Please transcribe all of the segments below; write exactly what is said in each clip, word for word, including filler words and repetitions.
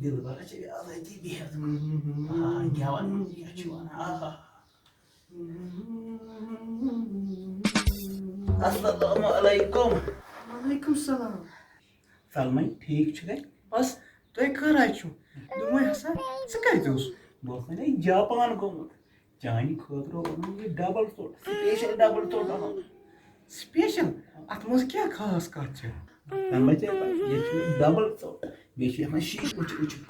دِلبرا چھِ یَتھ أتی بِہِتھ۔ آ، گٮ۪وَن منٛز کیٛاہ چھُ وَنان؟ آہا۔ السلام علیکم۔ وعلیکم السلام۔ سلمے، ٹھیٖک چھُکھے؟ بس، تُہۍ کَر حظ چھِو؟ دوٚپمَے ہسا، ژٕ کَتہِ اوس؟ بہٕ اوسُس وَنے جاپان گوٚمُت۔ چانہِ خٲطرٕ اوٚنُم یہِ ڈبل ژوٚٹ، سپیشل ڈبل ژوٚٹ اوٚنُم۔ سپیشل؟ اَتھ منٛز کیٛاہ خاص کَتھ چھِ؟ سلمے، ژےٚ پَے، یہِ چھُ ڈبل ژوٚٹ۔ بیٚیہِ چھُ یَتھ منٛز شیٖشہٕ وٕچھِو، وٕچھِو۔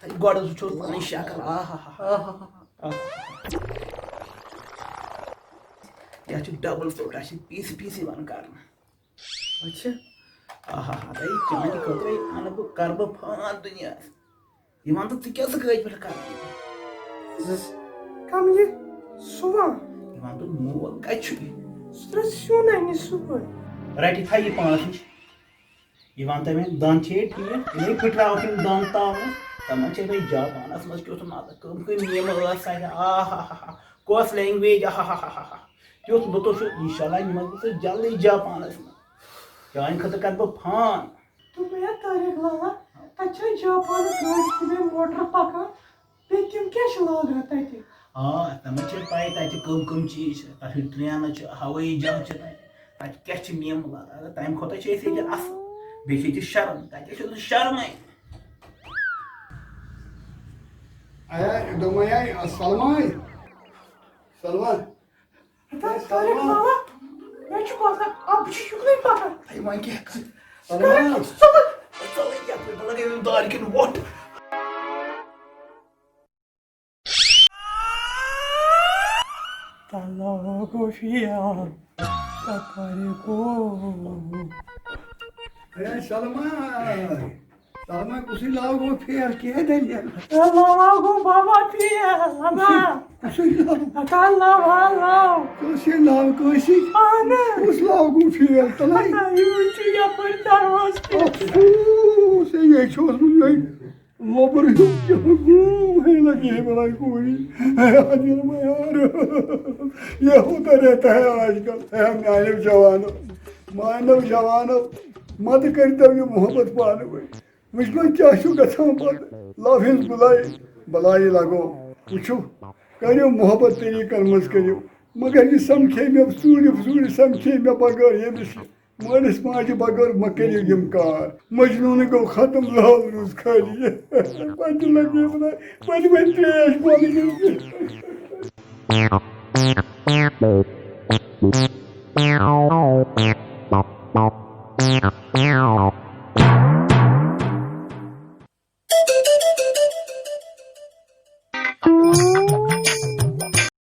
تَتہِ گۄڈٕ وٕچھو پَنٕنۍ شکل۔ آہا۔ یَتھ چھُ ڈبل ژوٚٹ، اَسہِ چھِ پیٖسہٕ پیٖسہٕ یِوان کرنہٕ۔ اچھا۔ آہا، دَے چانہِ خٲطرَے اَنہٕ بہٕ، کَرٕ بہٕ فان دُنیاہَس۔ یہِ وَن تہٕ ژٕ کیٛاہ ژٕ کٲج پٮ۪ٹھ کران؟ زٕ۔ کَم یہِ سُوان۔ یہِ وَن تہٕ مول کَتہِ چھُ یہِ؟ سُہ ترٛٲو سیُن اَنہِ صُبحٲے۔ رَٹہِ تھاو یہِ پانَس نِش۔ یہِ وَن تہٕ مےٚ، دَنٛد چھے ٹھیٖک؟ یِمَے پھٕٹراوَکھ یِم دَنٛد تاونَس۔ دَپان چھے مےٚ جاپانَس منٛز کیُتھ مَزٕ، کٕم کٕم یِم ٲس اَتہِ۔ آ ہا ہا ہا۔ کۄس language؟ آ ہا ہا ہا ہا۔ کیُتھ لُطُف چھُ، اِنشاءاللہ نِمَکھ بہٕ ژٕ جلدی جاپانَس منٛز۔ چانہِ خٲطرٕ کَرٕ بہٕ فان۔ دوٚپمَے ہا طارق لالا، تَتہِ چھا جاپانَس گٲڑۍ تہِ بیٚیہِ موٹر پَکان؟ بیٚیہِ تِم کیٛاہ چھِ لاگان تَتہِ؟ آ، تِمَن چھِ پَے تَتہِ کٕم کٕم چیٖز چھِ۔ تَتہِ چھِ ٹرٛینہٕ چھِ، ہوٲیی جہاز چھِ تَتہِ۔ تَتہِ کیٛاہ چھِ میٖمہٕ لاگان؟ اگر تَمہِ کھۄتہٕ چھِ أسۍ ییٚتہِ اَصٕل۔ بیٚیہِ چھِ ییٚتہِ شرم۔ تَتہِ چھِ نہٕ شرمٕے۔ اے، دوٚپمَے ہا، سلمان۔ سلمان۔ ہتا، طارق لالا، مےٚ چھُ باسان، آ، بہٕ چھُس یُکنُے پَکان۔ ہے، وۄنۍ کیٛاہ کَرٕ؟ ژٕ کَرَکھ ژَلان۔ ژَلٕے یَپٲرۍ، بہٕ لَگٲوِم دارِ کِنۍ وۄٹھ۔ تَلہٕ گوٚو فِیَل، تَپٲرۍ گوٚو۔ ہے، سَلمان۔ سلمان، کُسٕے لاو گوٚو فیل؟ کیٛاہ دٔلیٖل؟ لاو گوٚو بابا فیل، اما۔ کُسٕے لاو؟ اتا لاو، لاو۔ کٲنٛسے لاو، کٲنٛسے؟ اہن۔ کُس لاو گوٚو فیل؟ تَلَے۔ اتا یوٗت چھُ یَپٲرۍ دروازٕ تہِ۔ افسوس، ہے، یے چھُ اوسمُت یِہوٚے لۄبُر ہیوٗ کیٛاہ گوٚو؟ ہے، لَگہِ ہے بَلاے کوٗری۔ ہے، حاضر بہٕ یار۔ یہ ہوتا رہتا ہے آج کل۔ ہے، میٛانیو جوانو، میٛانیو جوانو، مَتہٕ کٔرۍتو یہِ محبت پانہٕ ؤنۍ۔ وٕچھ وۄنۍ کیٛاہ چھُ گژھان پَتہٕ؟ لَو ہِنٛز بَلایہِ، بَلایہِ لَگو۔ وٕچھِو، کٔرِو محبت طریٖقَن منٛز کٔرِو، مگر یہِ سَمکھے مےٚ ژوٗرِ ژوٗرِ سَمکھے مےٚ بغٲر ییٚمِس مٲلِس ماجہِ بغٲر مہ کٔرِو یِم کار۔ مجنوٗنٕے گوٚو ختم، لال روٗز خٲلی۔ پَتہٕ لَگے بَلاے، وۄنۍ وۄنۍ ترٛیش بۄنہٕ کِنۍ۔